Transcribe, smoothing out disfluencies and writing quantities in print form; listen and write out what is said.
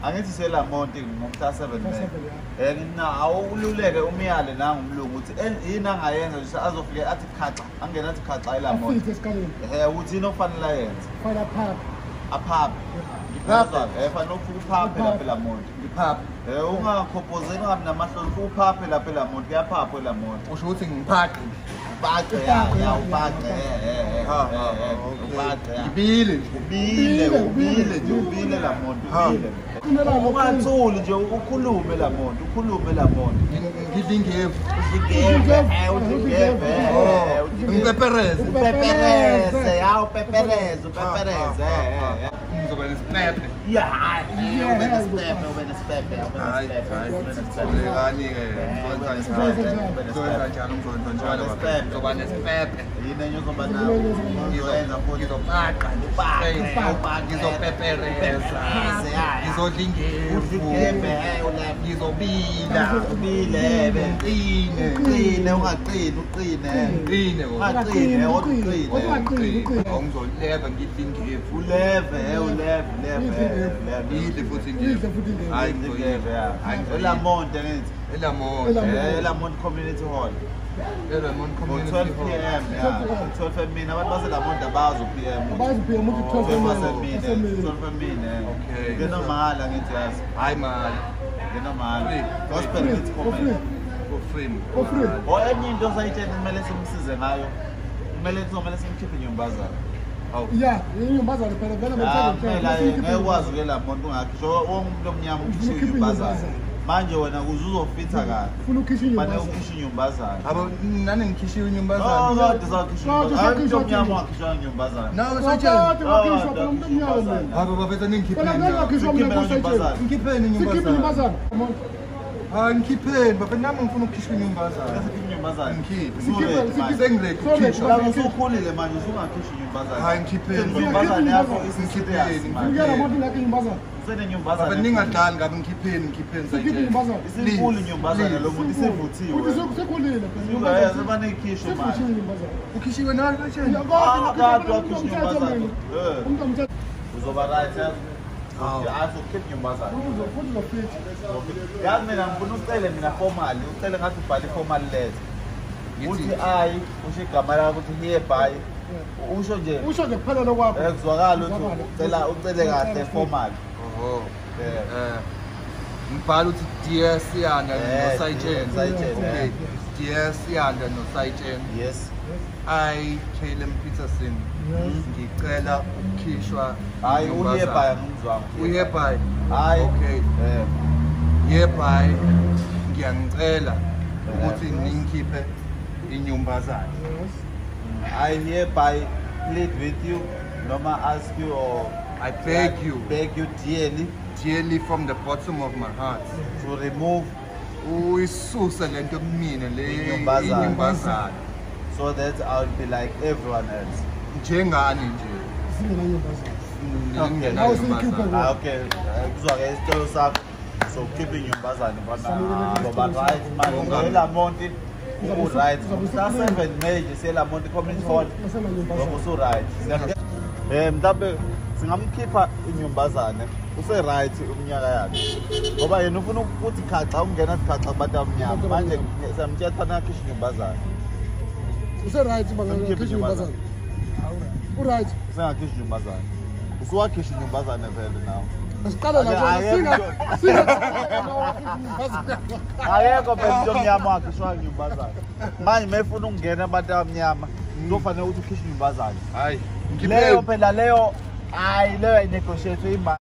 Angithi selamonti ngomhla 7 May. Ngina awululeke umyale nangumlungu ukuthi yini angayenza nje azofike athi khaxa, angena athi khaxa elamonti. Afike esikaleni. Uthi yini okufanele ayenze? Fanele aphaphe. Aphaphe. Ngiphaphe. Fanele ufike uphaphe lapha elamonti. Ngiphaphe. Ungakhophozeli ungabi namahloni, ufike uphaphe lapha elamonti, kuyaphapha elamonti. Usho ukuthi ngiphaqe. Ubaqe ya, ubaqe. Ubaqe. Ngibile nje. Ubile, ubile nje, ubile lamonti, ubile. Ungathuli nje ukhulume lamonti, ukhulume lamonti. Ngidla ingevu. Udla ingevu, udla ingevu. Ngipepereze. Upepereze, ya upepereze, upepereze. Ngizoba nesipepe. Ya, ube nesipepe, ube nesipepe, ube nesipepe. Ngani-ke, ngizokwenza njalo, ngizoba nesipepe. Yini enye ozoba nayo? Uzoyenza futhi. Ngizopaqa, ngizopepereza, ngizodla ingevu, ngizobila, Ubile, ngiqine, uqine, ungaqini, uqine. ngiqine Ungaqini, uqine. Ungaqini, uqine. Ngizoleva ngidla ingevu. Uleve, uleve, uleve, uleve. Ngidle futhi Idle ingevu. futhi ingevu. Hayi, Idle ingevu, ya. Hayi, Elamonti angithi. Elamonti. Elamonti. Elamonti Community Hall. Elamonti Community Ngo-12 Hall. PM, ya. 12 emini, abantu baseLamonti abazi u-PM. Abazi PM ukuthi 12 emini. Basemini, Basemini. 12 emini. Okay. Ngena mahhala ngithi yazi. Hayi mali. Ngena mahhala. Free. Gospel Free. Kids For Comedy. free. For free. For free. O enye into osayitshela kumele simsize ngayo. Kumele kumele simkhiphe inyumbazana. Hawu. Ya, inyumbazane phela vele Ah, kumele ngeke ukwazi ke lamonti ungakhishwa wonke umuntu omnyama ukhishwe Ukhiphe inyumbazana. inyumbazane. Manje wena ukuze uzofitha kahle. Ufuna ukhishwe Fanele inyumbazane. ukhishwe inyumbazana. Abo nani ngikhishiwe No, inyumbazane? kade sakhishwa Kade inyumbazane. sakhishwa Umuntu omnyama thina. wakhishwa inyumbazana. Nawe sayitshela. Kade wakhishwa phela umuntu omnyama mina. Abo bafethu Phela ningikhipheni. ngeke wakhishwa mina Sikhiphe kusayitshela. inyumbazane. Ngikhipheni Sikhiphe inyumbazane. inyumbazane. Hayi ngikhipheni bafethu nami ngifuna ukukhishwa inyumbazane. Sikhiphe inyumbazane. Ngikhiphe. Sikhiphe, Sengiready ukukhishwa. Lapho usukhulile manje usungakhishwa inyumbazane. Hayi ngikhipheni. Inyumbazane yakho Ngikhipheni. isi-serious manje. Ngiyala muntu ngakhe inyumbazane. Usenenyumbazane. Bafethu ningadlali ngabe ngikhipheni, ngikhipheni Sikhiphe sayitshela. inyumbazane. Isinkulu inyumbazane lo muntu isivuthiwe. Futhi sekhulile phela. Sebane ikhishwe manje. Sivuthiwe inyumbazane. Ukhishiwe nani sayitshela? Ah, kade wakhishwa inyumbazane. Umuntu omthetho Uzoba right yazi. Hawu. Yazi ukhiphe inyumbazane. futhi uzofitha. Yazi mina ngifuna ucele mina formally, ucele ngathi ubhale formal letter. Ngithi Uthi I, usho igama lakho uthi hereby. Usho nje Usho nje kuphela lokwakho. kuzwakala ukuthi ucela ucele kahle formal. oho. Yeah. Ngibhala ukuthi dear Siyanda noSayitsheni. Sayitsheni, Okay. eh. Dear Siyanda noSayitsheni. Yes. I Caleb Peterson. Yes. Ngicela ukukhishwa Hayi inyumbazane. uhereby angimzwanga. Uhereby. Hayi. Okay. Hereby ngiyangicela ukuthi ningikhiphe inyumbazane. Yes. I hereby plead with you noma ask you or I beg you beg you dearly dearly from the bottom of my heart. to remove Uyisuse lento kumina le Inyumbazane. inyumbazane. so that I'll be like everyone else. Njengani nje. Singena inyumbazane. Okay. Nawe siyikhiphe Ah, okay. Kuzwa ke isicelo sakho sokukhipha inyumbazane mfana. Ngoba right manje eLamonti u-right. Mhla 7 May nje siye eLamonti Community Hall. Ngoba usu-right. Mhlambe singamkhipha inyumbazane use-right iminyaka yakhe. Ngoba yena ufuna ukuthi khaxa ungena khaxa kubantu abamnyama. Manje siyamtshela ukuthi akhishwe inyumbazane. Use right bangakhishwa inyumbazane. U right. Usengakhishwa inyumbazane. Usuwakhishwa inyumbazane vele nawe. Siqala lapho singa singa. Ayekho phela umuntu omnyama wakhishwa inyumbazane. Manje mayefuna ukungena abantu abamnyama kuzofanele ukuthi ukhishwe inyumbazane. Hayi. Leyo Ngikhipheni. phela leyo hayi leyo ayinegotiate imali.